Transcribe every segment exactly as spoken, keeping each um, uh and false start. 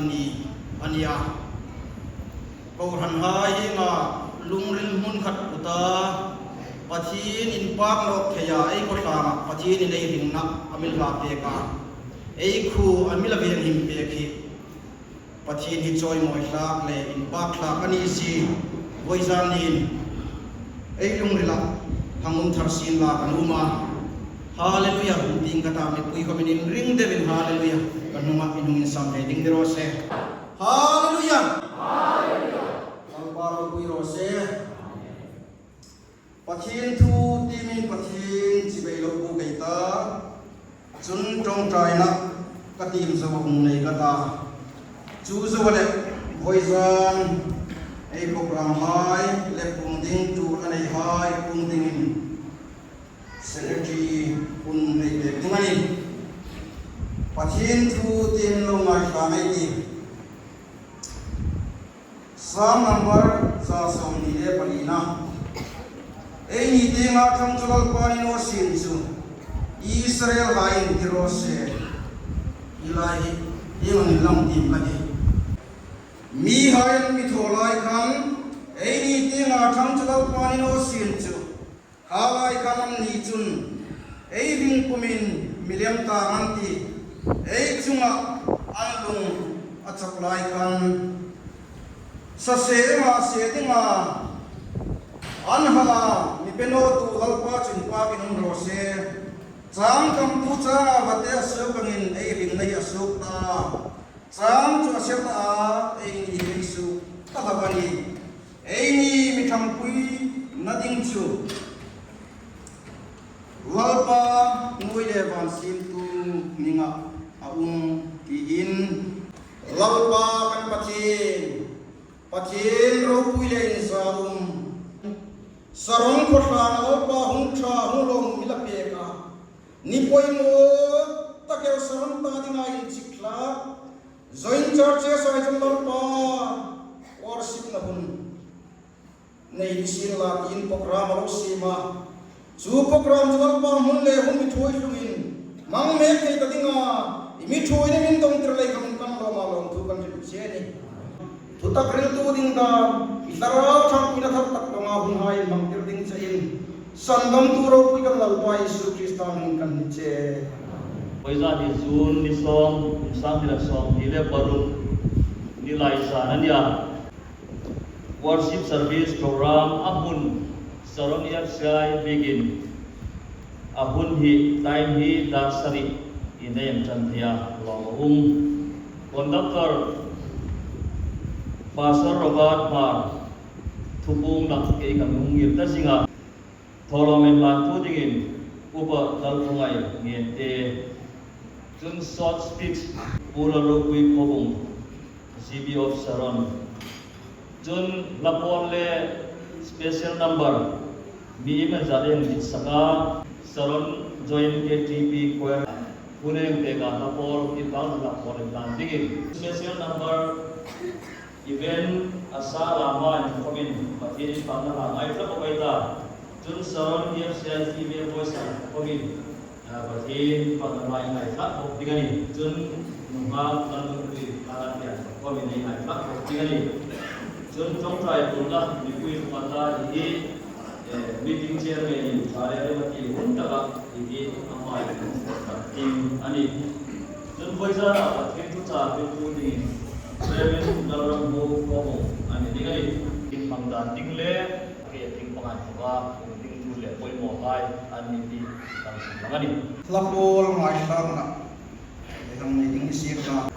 ni a nih a. Kohranhai hienga lungril hmun khat kuta Pathien inpak nawk theia ei khawtlanga Pathienin ei ringna a mi hla pek a, ei khuo a mi la venghim pek hi Pathien hi chawimawi hlak le inpak hlak a ni si. Voizan niin ei lungrila hang um thar sien la kan um a. Hallelujah, hung tieng ka ta, mipui khawmin inring deuin hallelujah kan hung a, inhung insam thei ding ni raw se. Hallelujah. Lalpa ropui raw se. Pathien thu tiemin Pathien chibai lo buk ei ta. Chun ṭawngṭaina ka tiem zo a hung nei ka ta. Chu zo a le voizan ei program hai le puong ding, ṭul a nei hai puong dingin secretary hun ei pek ding a nih. Pathien thu tiem lo ngaithla ei tih. Sam number za sawmhni le palina. Eini tienga ṭhang chu Lalpa ni naw sien chu Israel haiin ti raw se. Hi lai hi ieng ang inlang tiem ka ti. Mihaiin mi thaw lai khan, eini tienga ṭhang chu Lalpa ni naw sien chu kha lai khan an ni chun, ei ring pumin mi lem ta an ti, ei chunga an lung a chak lai khan, sa se ema se dinga an ha mi pe nawtu Lalpa chu inpakin um raw se. Changkamtu changa vate a suok angin ei ringna hi a suok ta. Chang chu a ser ta a, eini ei suok ta hlak a nih. Eini mi ṭhangpuina ding chu Lalpa nuoi le van siemtu hminga a um tiin, Lalpa kan Pathien, Pathien ropui le inzaum. Saron khawtlanga Lalpa hung ṭha hung lawm mi la pek a. Ni poimaw takel Saron ta dinga inchik hlak. Joint Churches hai chun Lalpa worship-na hun nei ni sien la tiin program a lo siem a. Chu program chu Lalpa hmun le hun mi ṭhuoi hlungin hmang mek thei ta dinga i mi ṭhuoina min dawngtir lei khawmin kan lawm a, lawmthu kan hril che a nih. Thutak hriltu ding dam, i thlarau ṭhangpuina thar tak dawnga hun hai hmangtir ding chein, sandamtu ropui kan Lalpa Isu Krista hmingin kan ni che. Voizan hi June ni sawm, kum sang hni le sawmhni le paruk, Nilaizan a nih a. Worship service program a hmun Saron F C I biekin a hun hi, time hi dak sari in ei inṭan thei a, lawm a um. Conductor Pastor Robert Hmar thupuongna kei kan hung ngir ta zing a. Thawlawm inhlan thu dingin Upa Lalphungai Ngente. Chun short speech, Pu Lalropui Khawbung, G B of Saron. Chun hla pawl le special number, mi iemani zat ei dit sak a, Saron Joint K T P Choir, Pu Nengte ka hla pawl, i bang hla pawl inhlan dingin. Special number, Event a sala hmain khawmin Pathien inpakna hla ngai tlak bawk ei ta. Chun Saron F C I Female Voice-a khawmin, ah, Pathien inpakna hla ngai tlak bawk ding a nih. Chun nunghak lalnungpui hla kan pian khawmin ei ngai tlak bawk ding a nih. Chun ṭawngṭai ṭulna mipui ṭhuma ta hi, eh, meeting chairman-in ṭha le rem a ti hun taka hi hi a hmai kan hmuh tak ding a nih. Chun voizana Pathien thu char hriltu dingin Reverend Lalramho Khawbung an ni ding a nih. Inhmang dan ding le, ke ding pangai thawka, um ding thu le pawimawhai an ni ti kan hmu a nih. Hla pawl ngaithlakna ei hang nei ding i siem ta.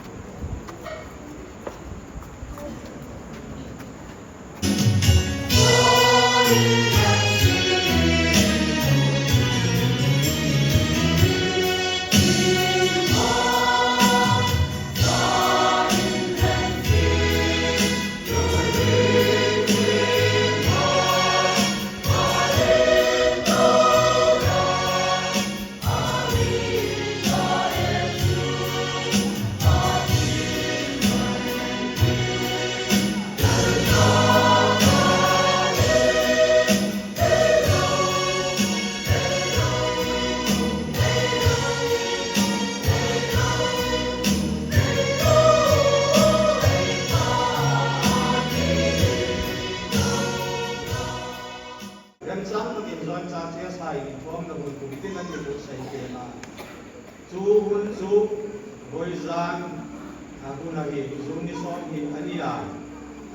Hun a hi, June ni sawm hi a ni a.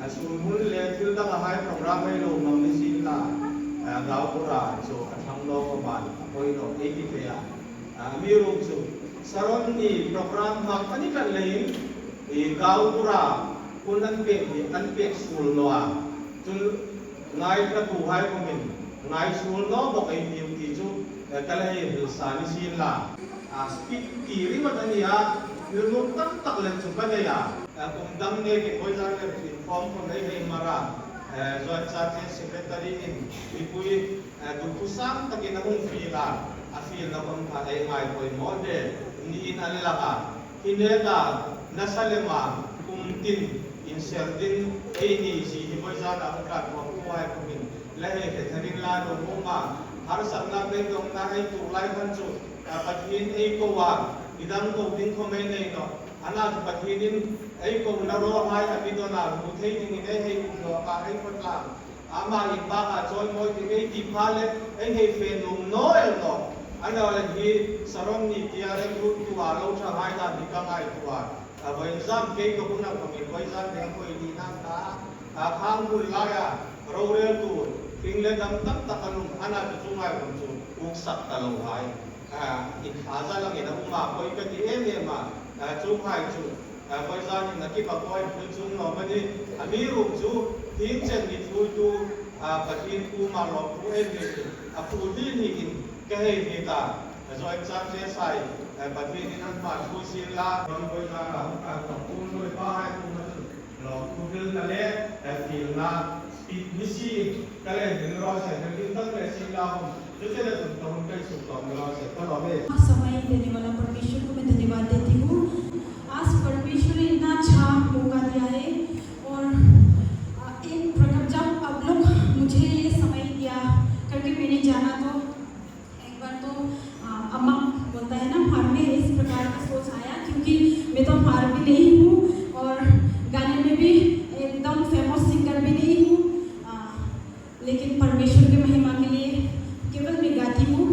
A, sulhmun le thil dang a hai program ei lo hmang ni sien la, a, Gaokbura chu a thang lo khawm a, a poi lo ei ti thei a. A, amiruokchu, Saron ni program hmang a ni kan leiin, i, Gaokbura hun an pek hi, an pek suol naw a. Chun ngaithlatuhai khawmin, ngai suol naw bawk ei tiu ti chu, e, ka la hei hril sa ni sien la. A, speed ti ringawt a ni a, hril nuom tam tak lem chu ka nei a. E, kum dang nekin vawizan le inform khawm ei hei hmang a. E, Joint Charges Secretary-in mipui, e, duthusam takin a hung fiel a, a fielna khawm kha ei ngai poimaw hle niin an lang a. Hi neka nasa lema kum tin inser ding ei ni si hi vawizana hung tlankhawmtuhai khawmin la hei hre thar inla, lo hmang a. Harsatna, beidongna ei tuok lai khan chu, a, Pathien ei ko a, i dang ko ding khawm ei nei nawh. Ana chu Pathienin ei kona rawlhai a mi dawn a, hmu thei dingin ei hei um nawk a, ei khawtlang ama inbâka chawimawi ding ei ti pha le, ei hei fe nuom naw el nawh. Annawleh hi Saron ni tia remruottu a lo ṭhahai dan hi ka ngaituo a. A, vawisun kei ka huna khawmin vawizan le a poi ni nan ta. A, khang bul laia roreltu hring le dam tam tak an um, ana chu chu ngai khawm chu uksak ta lo hai. A, inthlaza langin a um a, poi ka ti em em a. A, chuonghai chu, a, vawizanin a kipak a, a hmel chuong naw a nih. Amiruokchu, hieng chen mi ṭhuoitu, a, Pathien kuoma lawmthu ei hriet hi a phu dil niin ka hei hriet a. A, Joint Charges-hai, a, Pathienin an hma ṭhuoi sien la. Kan vawizana, a, ka pu nuoi pahai kuoma chu lawmthu hrilna le, e, fielna speed ni si, ka le hril raw se, hril ding tak le si la hung, chu che le tun ka hung kai suk tawm raw se, ka lawm e. समय देने वाला परमेश्वर को मैं धन्यवाद देती हूँ। आज परमेश्वर ने इतना अच्छा मौका दिया है और, अ, एक प्रकार जब आप लोग मुझे ये समय दिया करके मैंने जाना तो एक बार तो, आ, अम्मा बोलता है ना, हमारे में इस प्रकार का सोच आया, क्योंकि मैं तो हमार भी नहीं हूँ और गाने में भी एकदम फेमस सिंगर भी नहीं हूँ। आ, लेकिन परमेश्वर की महिमा के लिए केवल मैं गाती हूँ।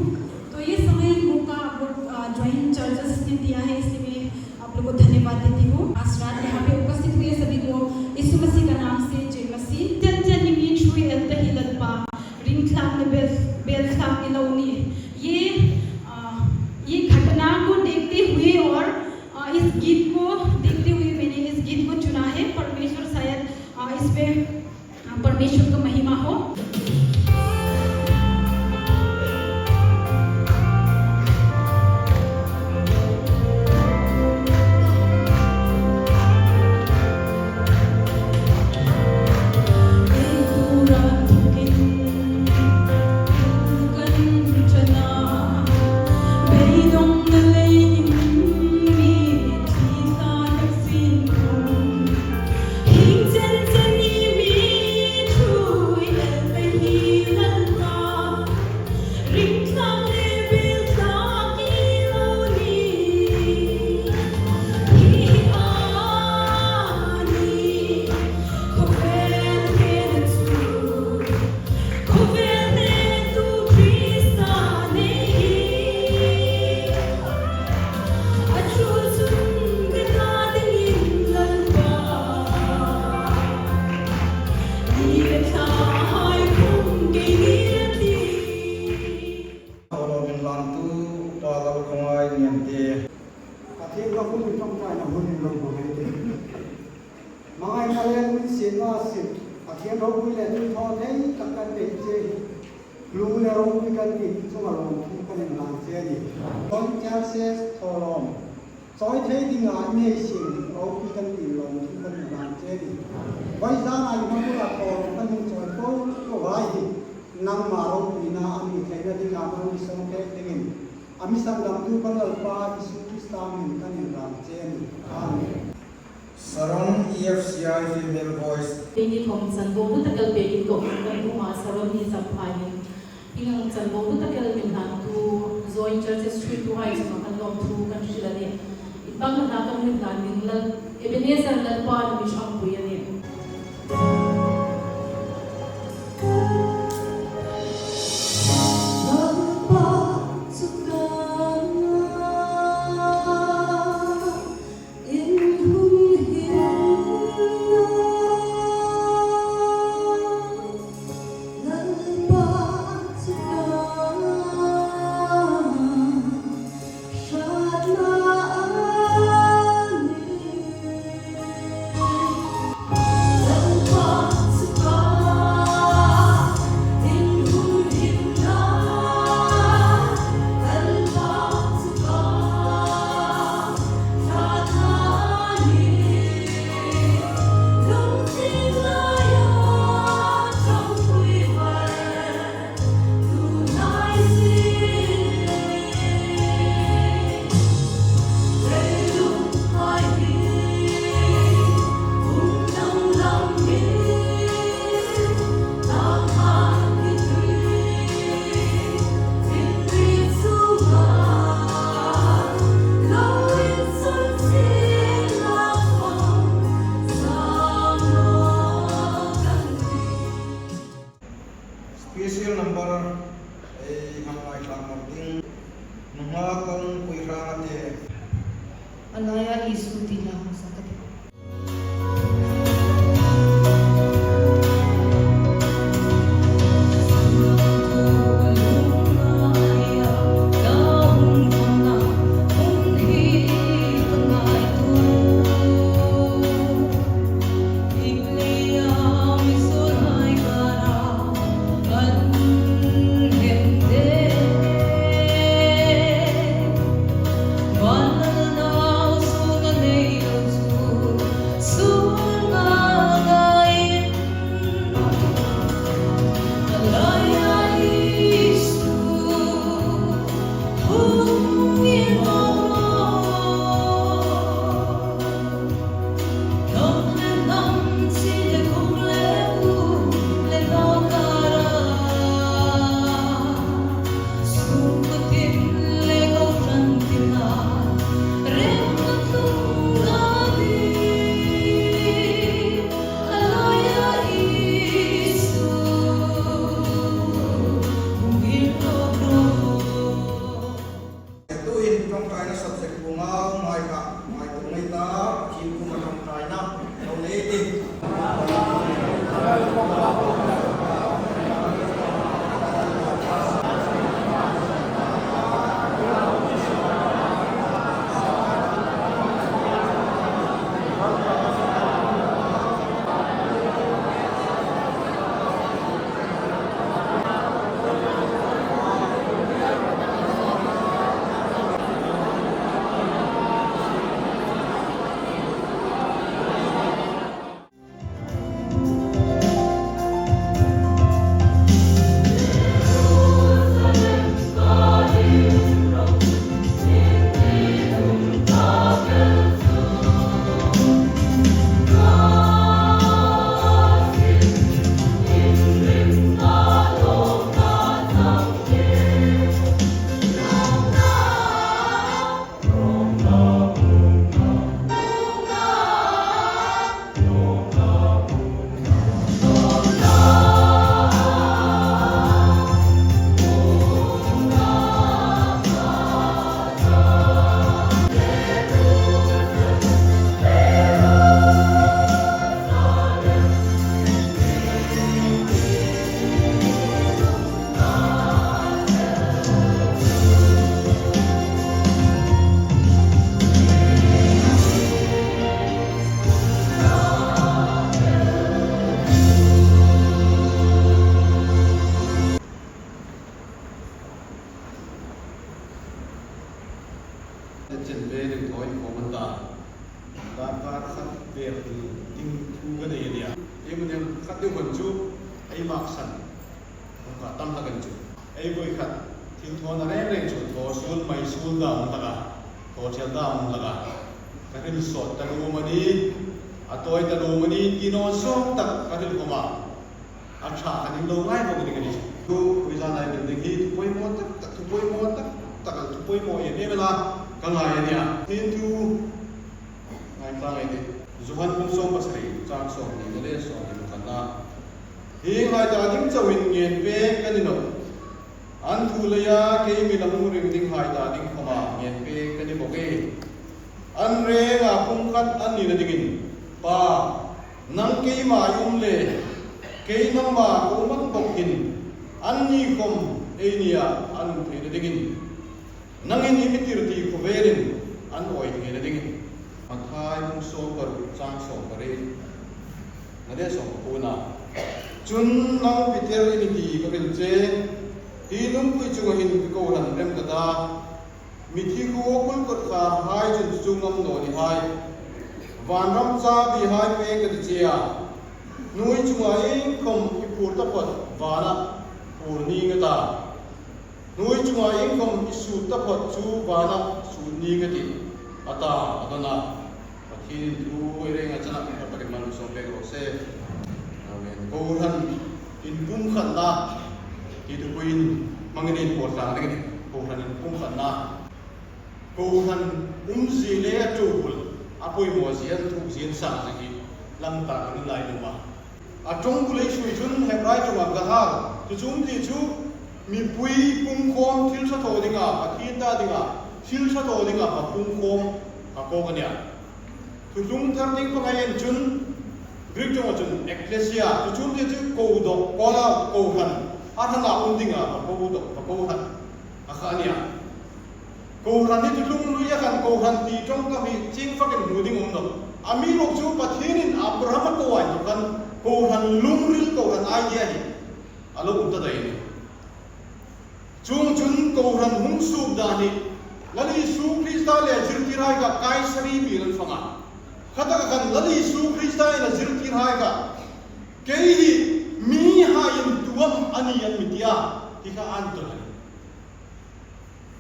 तो ये समय मौका आप लोग, आ, ज्वाइंट चर्चेस ने दिया है, इसलिए मैं आप लोग को धन्यवाद देती हूँ। आज रात यहाँ पे उपस्थित हुए सभी को यीशु मसीह का नाम से जय मसीह। Chen chen ni mi ṭhuoi el ta hi Lalpa, ringtlang le bel, bel tlang ni lo ni. ये, आ, ये घटना को देखते हुए और, आ, इस गीत को देखते हुए मैंने इस गीत को चुना है। परमेश्वर शायद, आ, इसमें, आ, परमेश्वर का महिमा हो। Thawlawm inhlantu Pa Lalkhawngai Niemte. Pathien ka hun ṭawngṭaina hun in lo hmang ei tih. Hmangaina le hun sienna sip, Pathien ropui le thaw thei tak kan nei che hi. Hlu le ropui kan ti chunga lawmthu kan inhlan che a nih. Joint Churches thawlawm chawi thei dinga i mi hei siem ropui kan ti, lawmthu kan inhlan che a nih. Vawizana i hma bula thawlawm kan hung chawi po po hai hi nangma ropuina a mi theina dinga hmang mi sawm thei dingin a mi sandamtu kan Lalpa Isu Krista hmingin kan inhlan che a nih. Amen. Saron E F C I Female Voice. Keini khawm chanvo dutak el pekin kohran kan hung a, Saron ni champhain. Hieng ang chanvo dutak el mi inhlantu Joint Churches ṭhuoituhai chunga kan lawmthu kan hril a nih. Inpakna hla kan inhlan ding Lal Ebenezer Lalpa'n a mi ṭhangpui a nih. Lalpa chu ka in hung Ti hun chu ei maksan. Ka tam hlak a ni chu. Ei voi khat thil thawna reng reng chu thaw suol mai suol dam hlak a. Thaw ṭhel dam hlak a. Ka hril sawt ta lo maw ni, a tawi ta lo maw ni, ti naw sawt tak ka hril khawm a. A ṭha khan in lo ngai bawk ding a ni chu. Chu, Pu Zana in ding hi thu poimaw tak tak, thu poimaw tak tak, thu poimaw em em a la ka ngai a nih a. Hin thu ngai tlang ei tih. Johan bung sawm pasari, chang sawmhni le sawmhni pakhatna. Hi ngai ta ding chauhin ngen pek ka ni nawh. An thu leia kei mi la hung ring ding hai ta ding khawma ngen pek ka ni bawk e. An renga pumkhat an nina dingin, Pa, nang keima i um le, kei nangma ka um ang bawk hin, anni khawm ei nia an um theina dingin, nangin i mi tir ti khawvelin an awi theina dingin. Mathai bung sawm paruk, chang sawm pariet. Nade sawm pakua. Chun nang Peter i ni ti ka hril che. Hi lungpui chunga hin ka kohran rem ka ta. Mithi khuo kul kawtkhar hai chun chu ngam naw ni hai. Vanram chabi hai pek ka ti che a. Hnuoi chunga iengkhawm i phur taphawt vana phur ning a ta. Hnuoi chunga iengkhawm i sut taphawt chu vana sut ning a tih, a ta, a dawn a. Pathienin thu ei renga chang a, ka takin malsawm pek raw se. Amen. Kohran inpumkhatna, ti tuin hmangin ei inpawt tlang ding a nih. Kohran inpumkhatna. Kohran umzie le a ṭobul, a poimawzie, a thukzie, a sangzie hi lang tak a ni lai naw maw. A ṭawng bul ei hrui chun Hebrai ṭawnga ka har, chu chu um ti chu mipui pungkhawm thil ṭha thaw dinga, Pathien ta dinga, thil ṭha thaw dinga, a pungkhawm a kawk a nih a. Thuthlung thar ding pangngai en chun, Greek ṭawnga chun ekklesia, chu chu um ti chu ko dawk, call out, kohran, a hrana um dinga, a ko dawk, a kohran a kha a nih a. Kohran hi thuthlung hnuoia khan kohran ti ṭawng ka hmu chieng fakin hmu ding um nawh. Amiruokchu Pathienin Abraham a ko a inthawk khan kohran lungril, kohran idea hi a lo um ta dai a nih. Chuongchun kohran hung suok dan hi Lal Isu Krista le zirtirhai kha Kaisari mi an fang a. Khataka khan Lal Isu Krista in a zirtirhai kha kei hi mihai intuom a ni an mi ti a, ti kha an dawn a nih.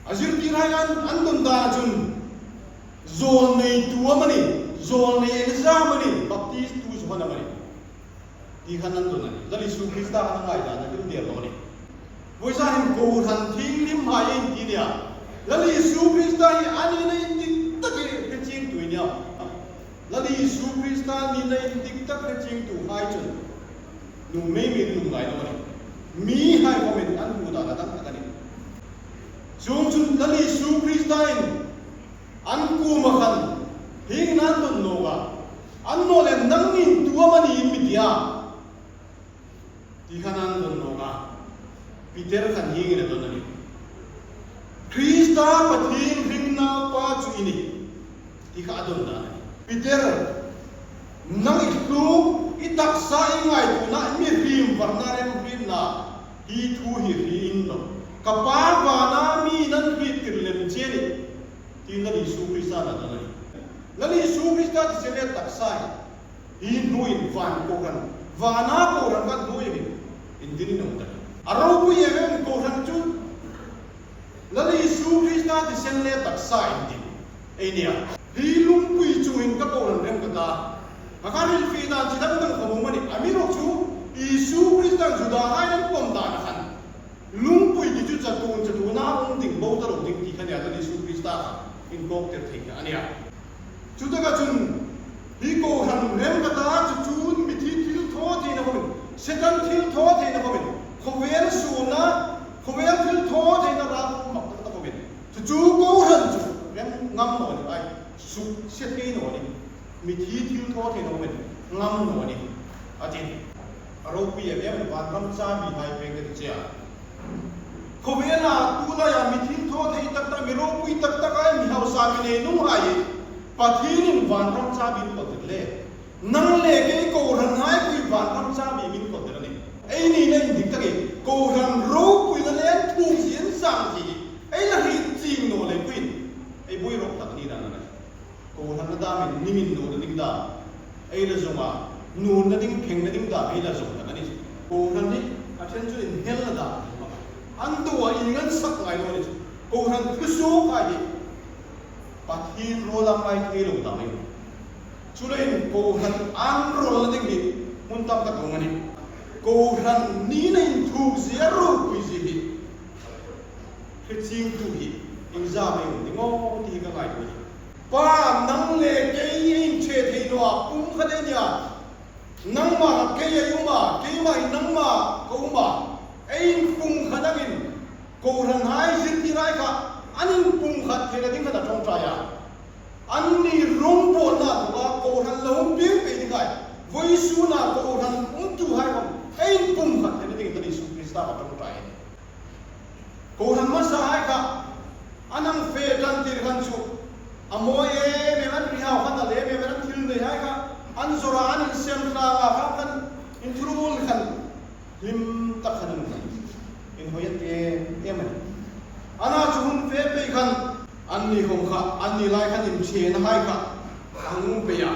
A zirtirhai an, an dawn dan chun, zawlneitu amanih, zawlnei exam amanih, baptistu Johan amanih, ti khan an dawn a nih. Lal Isu Krista khan a ngai dan a hril der naw a nih. Vawisun hin kohran thienghlimhai ei ti nia. Lal Isu Krista hi a nina indik tak hre chiengtu ei nia. Lal Isu Krista nina indik tak hre chiengtuhai chun nuhmei mi an um ngai naw a nih. Mihai khawmin an hmu dan a dang tak a nih. Chuongchun Lal Isu Krista in an kuoma khan hieng hin an dawn nawk a. Annawleh nang intuom a ni in mi ti a, ti khan an dawn nawk a. Peter khan hieng hin a dawn a nih. Krista Pathien hring Naupa chu i nih, ti kha a dawn dan a nih. Peter, nang i tluk, i taksa, i ngaituona, i mihriem varna, remhriemna, hi thu hi hre in nawh. Ka Pa vana mi'n a hriettir lem che a nih, tiin Lal Isu Krista a dawn a nih. Lal Isu Krista thisen le taksa hi, hi hnuoia van kohran, vana kohran kha hnuoia hin indin in um ta. A ropui em em kohran chu Lal Isu Krista thisen le taksa indin ei nia. Hi lungpui chungin ka kohran rem ka ta. Ka hrilfie dan chi dang dang khawm a um a nih. Amiruokchu Isu Krista Judahai an pawm dan a khan lungpui ti chu chatuon chatuona um ding bo ta lo ding ti kha nia, Lal Isu Krista kha inkawktir thei kha a nia. Chutaka chun hi kohran rem ka ta, chu chun mithi thilthawtheina khawmin, Setan thilthawtheina khawmin, khawvel suolna, khawvel thilthawtheina ral mak tak tak khawmin, chu chu kohran chu rem ngam naw ni ai, sukse thei naw ni. Mithi thilthawtheina khawmin ngam naw ni, a ti. A ropui em em vanram chabihai pek ka ti che a. Khawvela tu laia mi thilthawthei tak tak, mi ropui tak tak ai, mi hausa, mi neinunghai Pathienin vanram chabi an kawltir le, nang le kei kohranhai pui vanram chabi min kawltir a nih. Ei nina indik takin kohran ropuina le an thukzie, an sangzie ei la hriet chieng naw lei puin ei buoi rawk tak ni dan a nih. Kohran a damin nimin nuol a ning dan ei la zawng a, Nuorna ding, phengna ding dam ei la zawng tak a ni chu. Kohran hi a ṭhen chu inhnelna dam a ni chu. An do a, innghatsak ngai naw a ni chu. Kohran thusuokhai hi Pathien rawl a ngai thei lo dam a ni. Chuleiin kohran inrawlna ding hi hmun tam tak a um a nih. Kohran nina inthuk zie, ropui zie hi hriet chiengtu hi iengzam ei um ding aw ti hi ka ngaituo a nih. Pa, nang le kei ei inṭhe thei naw a, pumkhat ei ni a. Nangma kha keia i um a, keima hi nangma ka um a. Ei inpumkhat angin kohranhai zirtirhai kha an inpumkhat theina ding khan a ṭawngṭai a. Anni rongbawlna thawka kohran lo hung pieng pei ding hai, vawisuna kohran umtuhai khawm ei inpumkhat theina dingin Lal Isu Krista kha a ṭawngṭai. Kohran hmasahai kha an hang fe ṭan tir khan chu a mawi em em, an rihau khan a lem em em, an thil neihai kha an zawr a, an insem tlang a, kha khan inthuruol khan hlim tak khan an um khan inhawi a ti em em a nih. Ana chu hun fe pei khan anni khawm kha anni lai khan inṭhenahai kha a hung pei a.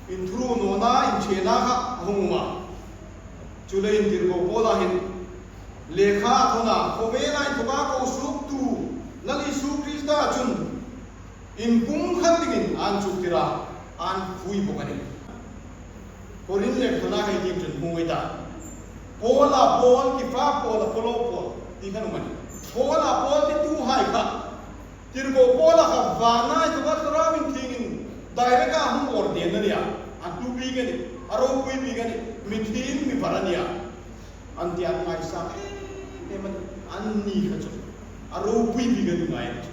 Inthuruol nawna inṭhena kha a hung um a. Chuleiin tirko Paula hin lekha a thawn a, khawvela inthoka ko suoktu Lal Isu Krista chun inpumkhat dingin an chuktir a, an fui bawk a nih. Korinth lekha thawn a hei tieng chun hmu ei ta. Paula Paul, Kefa Paul, Apollo Paul ti khan um a nih. Paula Paul tituhai kha tirko Paula kha vana inthoka Thlarau Inthiengin direct a hung ordain a nih a. A hluo bik a nih, a ropui bik a nih, mithiem mi var a nih a. An ti an ngaisang em em a nih, anni kha chu a ropui bik a ni ngai a nih.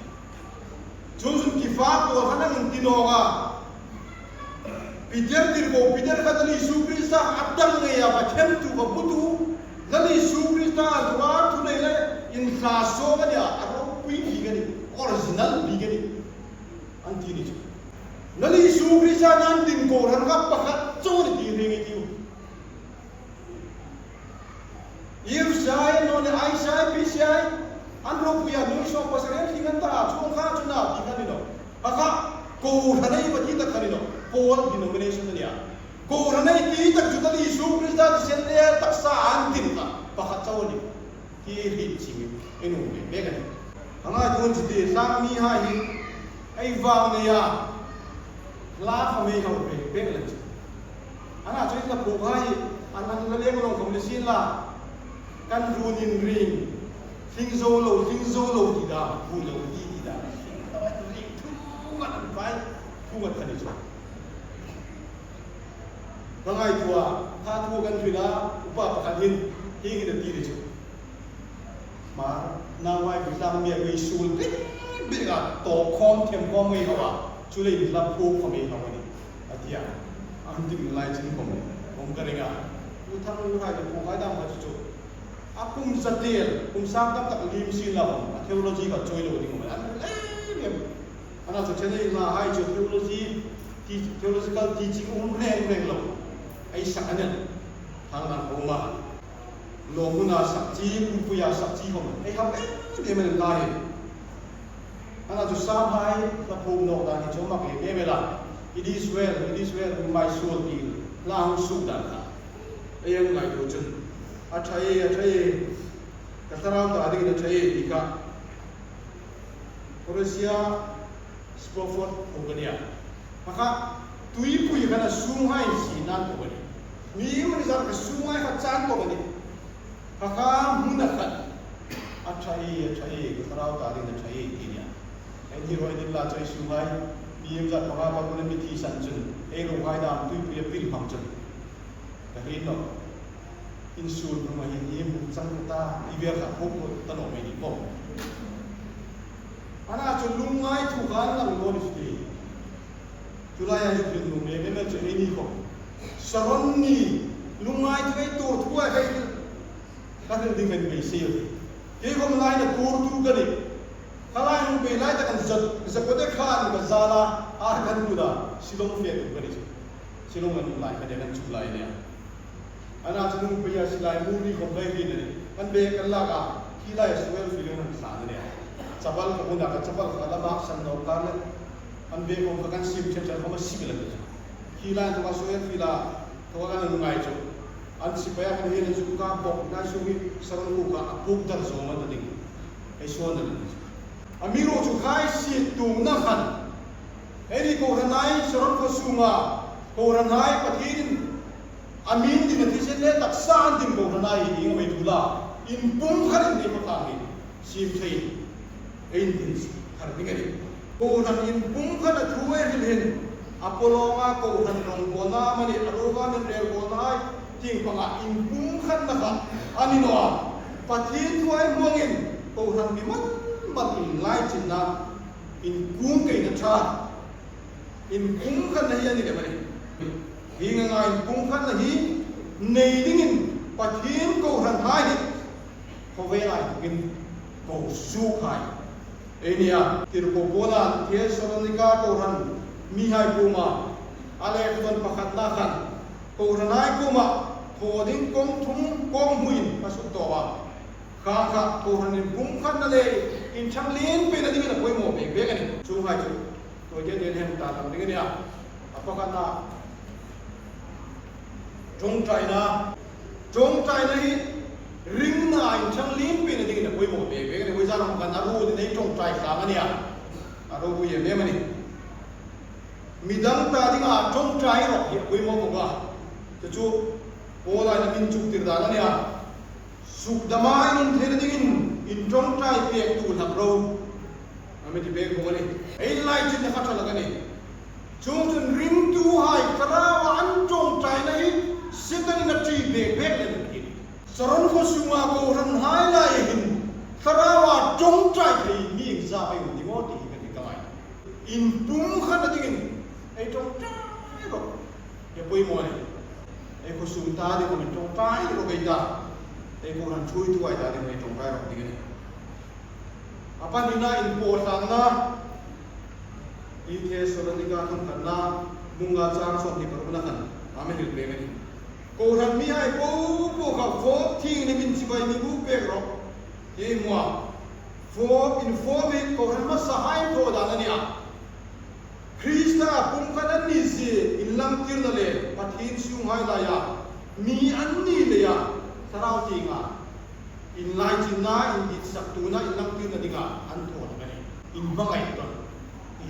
Chuongchun Kefa Paul khan an ti nawk a. Peter tirko Peter kha Lal Isu Krista a dam ngei a, Pathien thu kha hmutu, Lal Isu Krista a thu a thu nei le inthla sawm a nih a, a ropui bik a nih, original bik a nih. An ti ni chu. Lal Isu Krista nan ding kohran kha pakhat chau a nih ti hre ngei ei tiu. Eve sai, no ne ai sai, pi sai, an ropui a, nuoi sawm pasari an hring an ta, chuong kha chu na ti kha ni naw. Kha kha, kohran ei va ti tak kha ni naw. Paul denomination a nih a. Kohran ei ti tak chu Lal Isu Krista thisen le taksa an din kha pakhat chau a nih. Ti hriet chieng ei nuom bek bek a nih. Hang ngaituo chu ti, tlangmihai hi ei vang nei a, hla khawm ei hau bek bek a nih. Ana chu ei hla phuokhai, an, an la leng lawng khawm ni sien la, kan run inring, hling zo lo, hling zo lo ti dam, vui lo ti ti dam, hling lo inring, thu ngat an vai, thu ngat kha ni chu. Ka ngaituo a, kha thu kan hril a, upa pakhat hin, hi hin a ti ni chu. Hma, nau ai bi tlang mi a mi suol bik bik a, tawk khawm, them khawm ei hau a, chuleiin hla phuok khawm ei hau a nih, a ti a. An ti lai chin khawm, khawm ka ring a. Pu Thangluhai le Pu Kaidam kha chu chu. A kum za tel, kum sang tam tak liem sien la khawm, a theology kha chawi lo ding khawm, an hril em em. Ana chu ṭhen ei hla hai chu theology, ti-, theological teaching um reng reng lo. Ei sak a nih. Thang nang khawm a. Lawmhuna sak chi, puipuia sak chi khawm ei hau em em a ni lai. Ana chu Samhai hla phuok nawk dan hi chu a mak em em a. It is well, it is well with my soul ti hla hung suk dan kha. Ei hang ngaituo chun, a ṭha e, a ṭha e, ka thlarau ta dingin a ṭha e ti kha. Horace Spafford phuok a nih a. Kha kha, tuipui khan a sunghai sie nan phuok a nih. Mi mani zat kha sunghai kha chan phuok a nih. Kha kha hmuna khan, a ṭha e, a ṭha e, ka thlarau ta dingin a ṭha e ti a nih a. Ei ni roi din la choi sunghai, mi em zat panga pa kun mi thi san chun, ei ro hai dam tuipui a pil phang chun. Ka hriet nawh. Insuol hnunga hin hi hmu chang ka ta, i vel kha phuok ta naw mei ni maw. Ana chu lungngai thu khan lang lo ni chu ti. Chu laia chu hril nuom em em chu ei ni khawm. Saron ni lungngai thu ei tuor thu a hei hril. Ka hril ding khan beisei. Kei khawm laia tuortu ka nih. Kha lai hung pei lai tak an zat, zat ko te khan ka zala, a kan tu da, Shillong fe tu ka nih chu. Shillong an lai ka ding an chu lai nia. Ana chu hung pei a silai muri khawm kai hi ni. Kan bag kan lak a, khi lai suel fi lo nan sa ni. Chapal ka huna ka chapal ka la mak san lo ka ni. An bag khawm ka kan sim chen chen khawm a sim la. Hi lai tu ka suel fila, tu ka ngai chu. An sipai a kan hin chu ka bok na su hi saron ku ka a puk dar zo man ta ding. Ei suon na. Amiruokchu khai si tu na khan. Ei ni kohranhai saron ko sunga. Kohranhai Pathienin a min din a thisen le taksa an din kohranhai hi ngoi tu la. Inpumkhat in ni ko ta hi. Sim thei. Ei din har ding a ni. Kohran inpumkhatna thu ei hril hin. A pawlawng a kohran rongbawlna amani a ruok a min relbawlna ai. Tieng panga inpumkhatna kha a ni naw a. Pathien thu ei hmangin kohran mi man man inlaichinna. Inkungkaina ṭha. Inpumkhatna hi a ni lem a nih. Hi nga nga inpumkhatna hi nei dingin Pathien kohranhai hi khawvela inthawkin ko suokhai. Ei nia, tirko Paula'n Thessalonika kohran mihai kuoma a lekhathon pakhatna khan kohranhai kuoma thaw ding kawng thum kawng hmuin a suk tawp a. Kha kha kohran inpumkhatna le inṭhang lien peina dingin a poimaw bek bek a nih. Chuonghai chu Ṭawngṭaina heng ta tam ding a nia. A pakhatna. Ṭawngṭaina. Ṭawngṭaina hi ringna inṭhang lien peina dingin a poimaw bek bek a nih. Voizan hang khan a ruol ding ei ṭawngṭai tlang a nia. A ruol hi em em a nih. Midang ta dinga ṭawngṭai rawh hi a poimaw bawk a. Chu chu Paula'n a min chuktir dan a nia. Sukdama in um theina dingin inṭawngṭai pektu hlak ro. A mi ti pek bawk a nih. Ei laichinna kha ṭha hlak a nih. Chuongchun ringtuhai Thlaraua an ṭawngṭaina hi Setanin a ṭi bek bek lem a nih. Saron khaw sunga kohranhai laia hin Thlaraua ṭawngṭai thei mi iengzat ei um ding aw ti hi kan ti ka ngai. Inpumkhatna dingin ei ṭawngṭai rawh. Ei poimaw a nih. Ei khaw sung ta ding khawm inṭawngṭai rawh ei ta. Ei kohran ṭhuoituhai ta ding khawm inṭawngṭai rawh ding a nih. A pahnina inpawltlangna. I Thessalonika thawnkhatna bung nga chang sawmhni parukna khan a mi hril pek a nih. Kohran mihai popo kha fawp thienghlimin chibai mi buk pek rawh. Ei hmu a. Fawp, infawm hi kohran hmasahai thaw dan a nia. Krista pumkhat an ni zie inlangtirna le Pathien sunghai laia mi an ni leia Thlarau tienga inlaichinna, inditsaktuna, inlangtirna dinga an thaw a nih. Inhmangai tawn.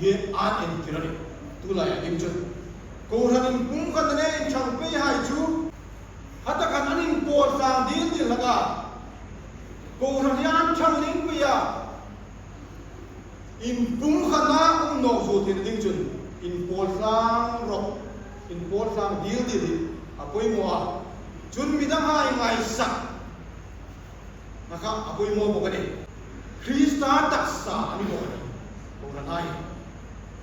Hi an entir a nih. Tulaia ding chun kohran inpumkhatna le inṭhang peihai chu hata khan an inpawltlang dil dil hlak a. Kohran hi an ṭhang lien pei a. Inpumkhatna um nawk zo theina ding chun inpawltlang rawh, inpawltlang dil dil hi a poimaw a. Chun midanghai ngaisak na kha a poimaw bawk a nih. Krista taksa a ni bawk a nih. Kohranhai.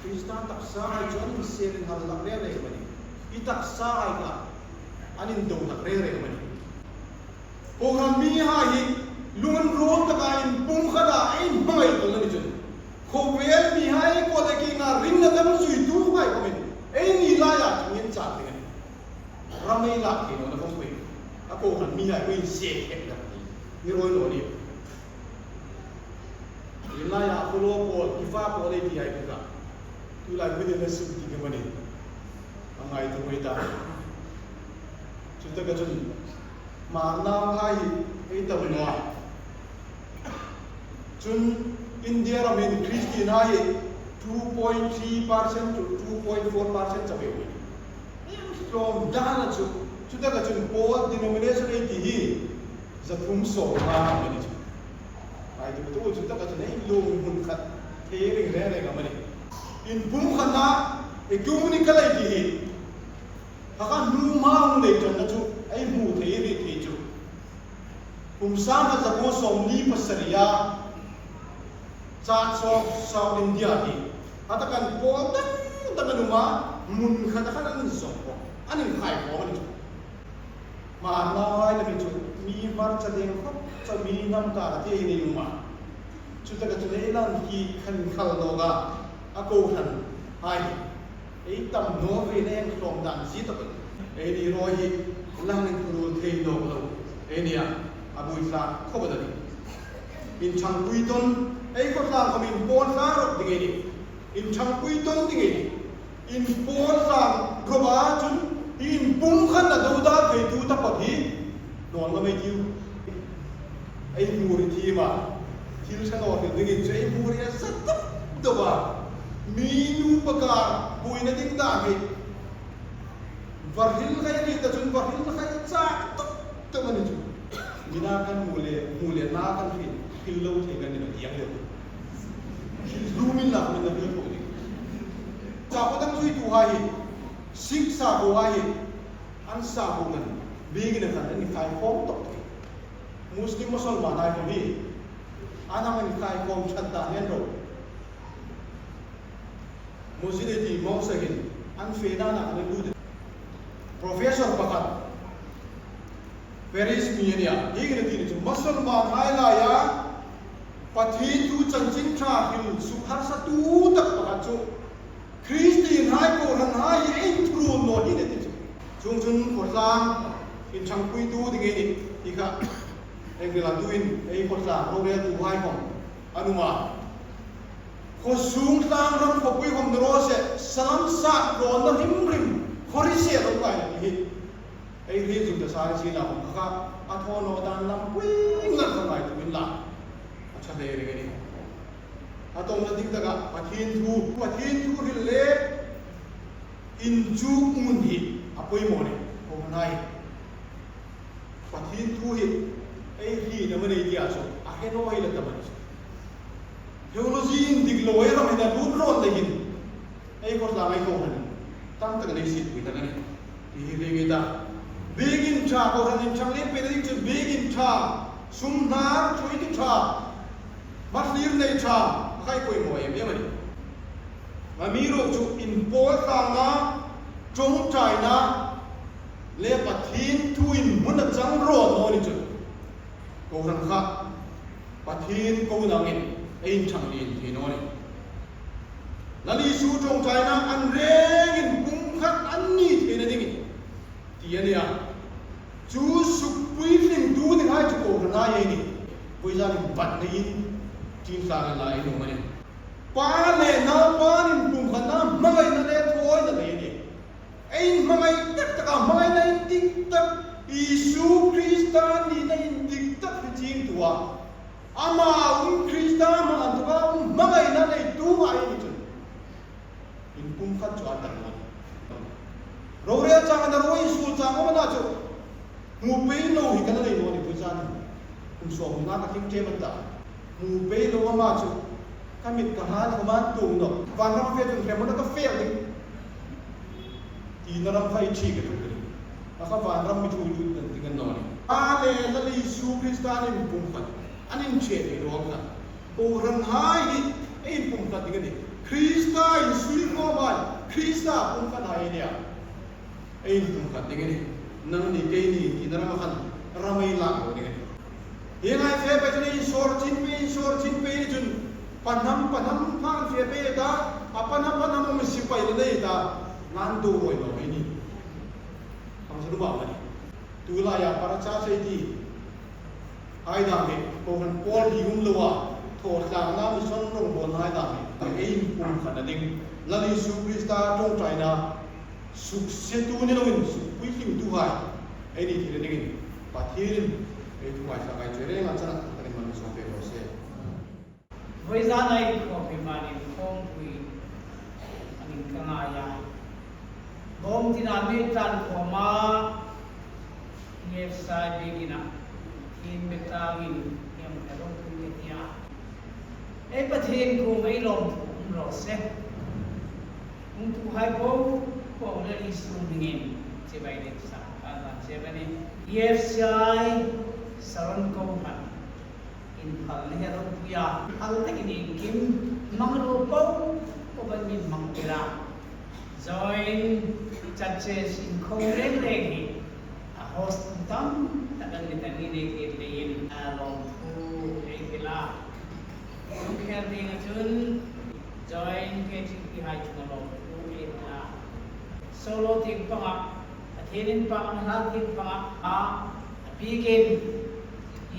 Krista taksahai chu an inser inhal hlak reng reng a nih. I taksahai kha an indo hlak reng reng a nih. Kohran mihai hi lungril taka inpumkhat a ei hmangai tawn a ni chun. Khawvel mihai kuoma le kienga ringna dang zuituhai khawmin eini laia ṭhang inchang ding a nih. Ram ei lak thei nawna khawm pei. A kohran mihai pei se khek dak ni. Ni rawi naw ni. Ei laia follow pawl, kifa pawl ei ti hai ka. Tulai mi dena sum ti ka mani. A ngaituo ei ta. Chu taka chun Hmar nauhai hi ei tam naw a. Chun India ramin Christian hai two point three percent to two point four percent chau ei ni. Tlawm dan a chu, chu taka chun pawl denomination ei ti hi za thum sawm nga a ni chu. Ai tu tu chu taka chun ei lunghmun khat thei ring reng reng a ni. Inpumkhatna ecumenical ei ti hi. Kha kha hnu hma hung nei ṭanna chu ei hmu thei ri thei chu. Kum sangkhat zakuo sawmli pasari a, Church of South India hi, a taka pawl dang dang an um a, hmun khat a khan an inzawm khawm, an inkhai khawm a ni chu. Hmar nauhai lem chu mi hmar chadeng khawp chau, mi hnam kara ti ei nei um a. Chu taka chu ei lan khi khan khal lo ga a kohran hai. Ei tam naw ve le eng tlawm dan zie tak. Eini rawi hi lang inthurul thei nawk lo. Einia a buoithlak khawp a ni. Inṭhangpui tawn, ei khawtlang khawm inpawltlang rawp ding ei ni. Inṭhangpui tawn ding ei ni. Inpawl tlang ro a chun, inpumkhatna dodal theitu taphawt hi, nawn ngam ei tiu. Ei hmur hi thiem a, thil ṭha naw hril dingin chu ei hmur hi a za tawp tawp a. Mi nu pakhat buoina ding dan hi. Va hril khai ri ta chun, va hril khai chak tawp tawp a ni chu. Mi na kan hmu le, hmu le na kan hril, hril lo thei kan ni lo ti ang le. Hril hlu min la min la hril ko ni. Sakhuo dang zuituhai hi, Sikh sakhuohai hi, an sakhuo khan, biekin a khan an inkhai khawm tawp thei. Muslim Musalman hai khawm hi, an hang inkhai khawm ṭhat dan nen ro. Muslim ti mawng sa hin, an fe dan a kan lut. Professor pakhat, Paris mi a nih a, hi hin a ti chu, Musalman hai laia Pathien thu chanchin ṭha hril sukharsatu tak pakhat chu Kristien hai kohran hai hi ei inthuruol naw hi a ti chu. Chuongchun khawtlang inṭhangpuitu ding ei nih, ti kha. Ei hril a tuin, ei khawtlang roreltuhai khawm an um a. Khaw sung tlang ram khawpui khawm ni raw se, salam sat rawnna hrim hrim, khaw ri se lo kai ni hi. Ei hril zuk ta sa ni si la, kha, a thaw naw dan lampui ngat kha ngaituo inla. A ṭha hle ring a nih. A tawpna ding taka, Pathien thu, Pathien thu hril le inchuk ngun hi a poimaw a nih, kohran hai. Pathien thu hi ei hriet am a ni tia chu, a hre naw hi la ta mani chu. Theology indik lo ei ram hin a lut rawn le hin, ei khawtlang ei kohran tam tak nei sitpui ta a nih. Ti hi ring ei ta. Biekin ṭha, kohran inṭhang lien pei ding chu biekin ṭha, sum hnar, ṭhuoitu ṭha, hmathlir nei ṭha, a khai poimaw em em a nih. Amiruokchu inpawl tlangna, ṭawngṭaina, le Pathien thu in hmun a chang rawn naw ni chu. Kohran kha, Pathien kona ngin, ei inṭhang lien thei naw ni. Lal Isu ṭawngṭaina an rengin pumkhat an ni theina dingin, ti a nih a. Chu sukpuitlingtu dinghai chu kohran hai ei nih. Vawizanin bat neiin, tin tlang la ei nuom a nih. Pa le Naupa inpumkhatna hmangaina le thawina nei a nih. Ei hmangai tak taka hmangaina indik tak, Isu Krista nina indik tak hi chiengtu a. Ama um Krista hmang an taka um hmangaina neitu ei ni chun, inpumkhat chu a ṭha naw ni. Rorel chang a na ro, insuol chang am a na chu, hmu pei lo hi ka la nei naw ni, vawizanin. Kum sawmnga ka tling ṭem a ta. Hmu pei lo ama chu, ka mit ka hla khawm an tuong nawh. Vanram fe chun hremawna ka fe ding, tina ram kha ei ṭhi ka tuk ding. A kha vanram mi ṭhuoi lut dan ding a ni naw ni. Pa le Lal Isu Krista inpumkhat, an inṭhe thei ruok kha. Kohran hai hi ei inpumkhat ding a nih. Krista insui khawm hai, Krista pumkhat hai ei nih a. Ei inpumkhat ding a nih. Nangni keini tina ram khan ram ei lak lo ding a nih. Hieng hai fe pei chun insawr chin pei, insawr chin pei chun, pa hnam, pa hnam khan fe pei ta, a pa hnam, pa hnam mi sipai le nei ta, ngan do roi lo ei nih. Khang sa lu ba ma ni. Tulaia paracha sei ti hai dam hi, kohran pawl hi um lo a, thaw tlangna mission rongbawlna hai dam hi, ei inpumkhatna ding, Lal Isu Krista ṭawngṭaina, suksetu ni loin, sukpuitlingtuhai ei ni theina dingin, Pathienin ei thu ngaithlak ei cheu renga chana, a ṭha takin malsawm pek raw se. Vawizana inkhawm hi manin khawmpui angin ka ngai a. Bawm tina mi tlan khawma, EFCI biekina, thiem mi tlangin, hieng ka rawng pui ka tia. Ei Pathien kuom ei lawmthu um raw se. Hung tuhai po po le Isu hmingin chibai ding sa, ka dan che bani. EFCI Saron ko man. Inphalna hi a lo pui a, hal takin iengkim hmang lo po po bawk a, mi hmang tir a. Joint Churches inkhawm reng reng hi a host tam tak an ni ta ni nei kei leiin a lawmthu ei hril a. Lungkhel dinga chun Joint KTP hai chunga lawmthu ei hril a. Solo tieng panga, Pathien inpakna hla tieng panga, a, a bikin,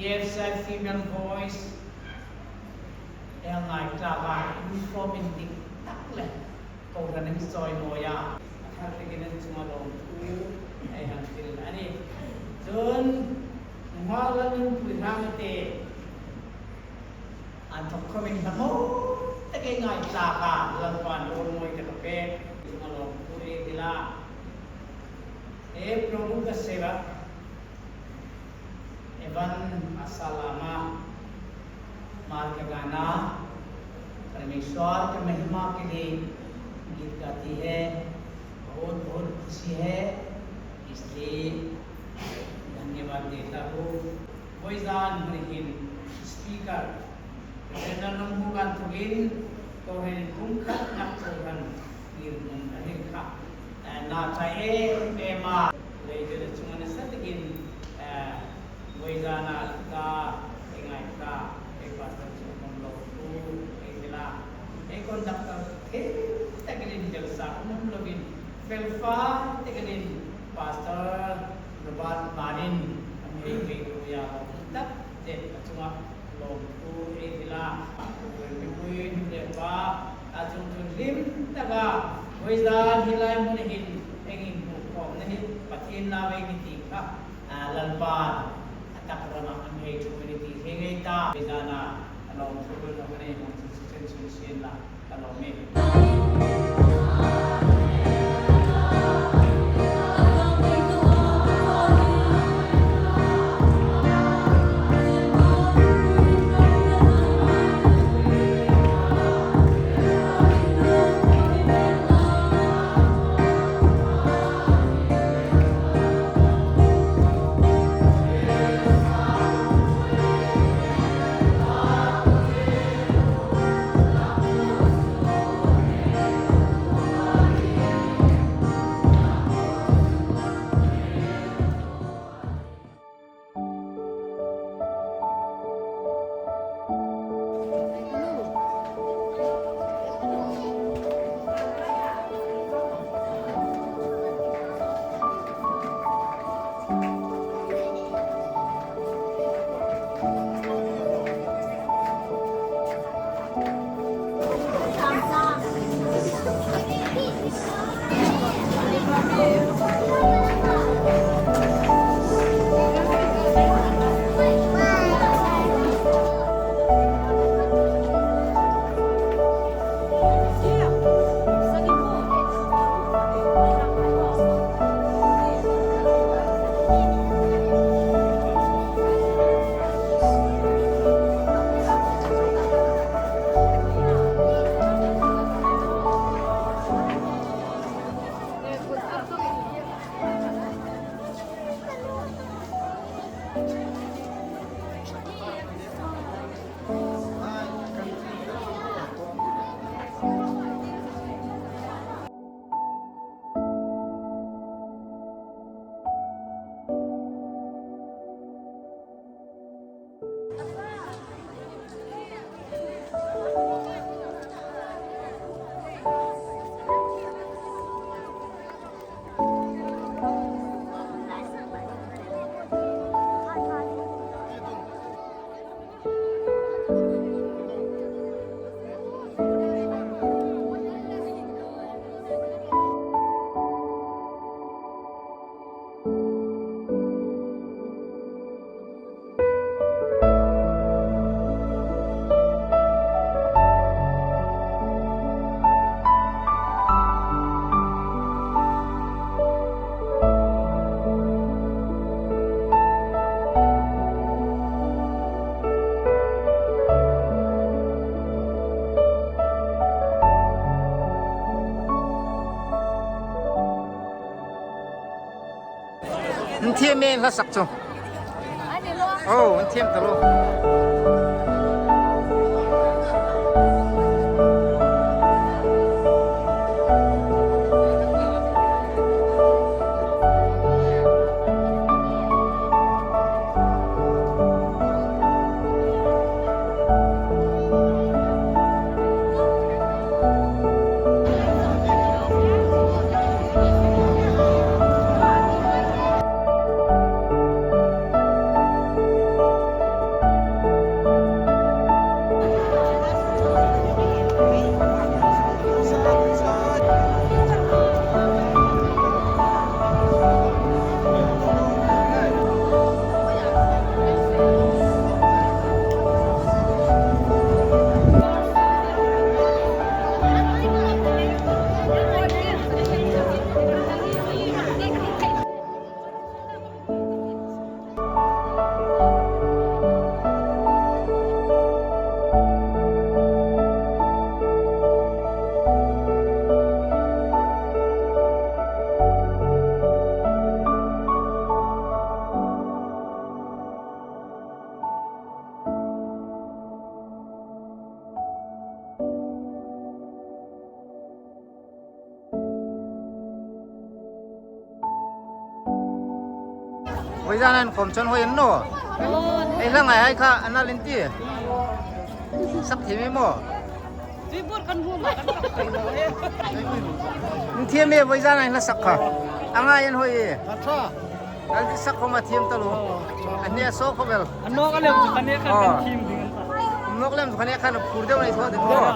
EFCI Female Voice, ei ngai tlak a, uniform indik tak le, Kohran an chawimawi a, a thar takin an chunga lawmthu ei hang hril a nih. Chun, Nunghak Lalnumpui Hrangate, a inthok khawmin hnam takin ngaithlak a, Lalpan lawmthu ei pek, chunga lawmthu ei hril a. He Prabhu ka seva, एवन असालामा मार्ग गाना, परमेश्वर के महिमा के लिए गीत गाती है। बहुत बहुत खुशी है, इसलिए धन्यवाद देता हूँ। Vawizan hin speaker Reverend Lalnunghak Lalnumpui Hrangate, kohran pumkhatna kohran ngirhmun a nih kha. Eh, na ta e, ema, leitir chunga nasa takin, eh, vawizana ta, e ngai ta, e pastor chu hmang lawmthu ei hril a. E conductor thei takin jalsa um lovin, fel fai takin pastor Robert Manin, an hei hei ruya tak te a chunga lawmthu ei hril a, a pu, mipui, nu le pa, a chung chun hlim taka, vawizan hi lai hmun hin, ei inhmu khawmna hi, Pathien lau ei ni ti kha, a, Lalpan, a tak rama an hei thu ni ti hre ngei ta, vawizana, a lawmthu bul na hmun ei hmang chu chu chen chun sien la. An thiem em hla sak chu? Aw, an thiem ta lo. Vawizan an khom chun hoi an naw. Ei hla ngai hai kha, an al in ti. Sak thiem ei maw. Tui bur kan hmu ma kan sak thei lo. An thiem e, vawizan an hla sak kha. A ngai an hoi e. A ṭha. An ti sak khom a thiem ta lo. A hne so khom el. A nawk a lem chu kan e kha kan thiem ding an ta. Nawk lem chu kan e kha na phur deu nei thaw ding. Nawk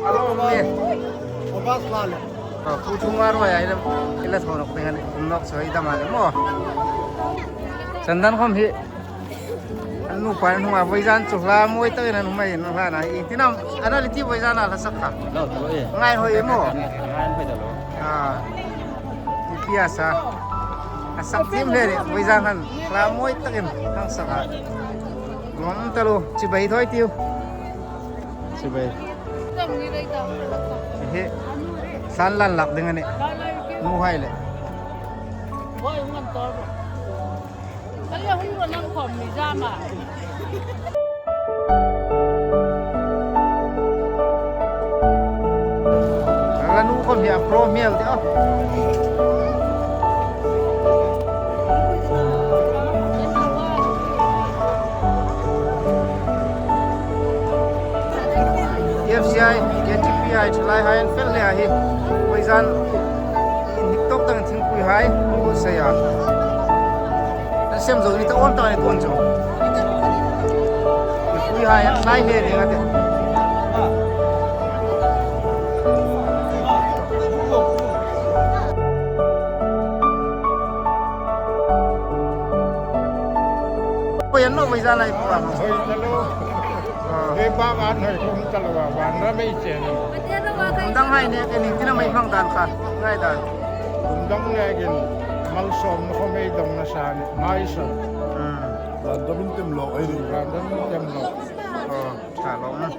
a lem. August la le. Pu Thungmarawi a ila, ila thaw nawk ding a nih. Nawk chu ei dam a le maw. Chandan khom hi. An nupa an hung a, vawizan chu hla mawi takin an hung a, an hla na. Ieng tin am, an al i ti vawizan a hla sak kha. Lo, lo e. Ngai hoi e maw. Ngai hoi ta lo. A. Ti a sa. A sak thiem hle nih, vawizan han hla mawi takin hang sak a. Lawm ta lo, chibai thaw ei tiu. Chibai. Hi, san lan lak ding a nih. Nuhai le. Lanu khom hi a pro mial de aw. F C I, K T P I, thalai hai an fel le a hi. Vawizan, inhnik tawk dang thingpui hai, ko sei a. An sem zo ni ta awn ta ni kon zo. Thingpui hai an tlai le le a te. Ko yan no mai za nai ko. Hoi ta lo. Ah. He ba an hoi kum ta lo, ban ra mai che ni. Kum dang hai ne, ke ni tina mai hmang dan kha. Ngai dan. Kum dang ne kin mal som ko mai dong na sa ni. Mai sa. Hmm. Ban dam tem lo, ai ni. Ban dam tem lo. Oh, ta lo. Hmm.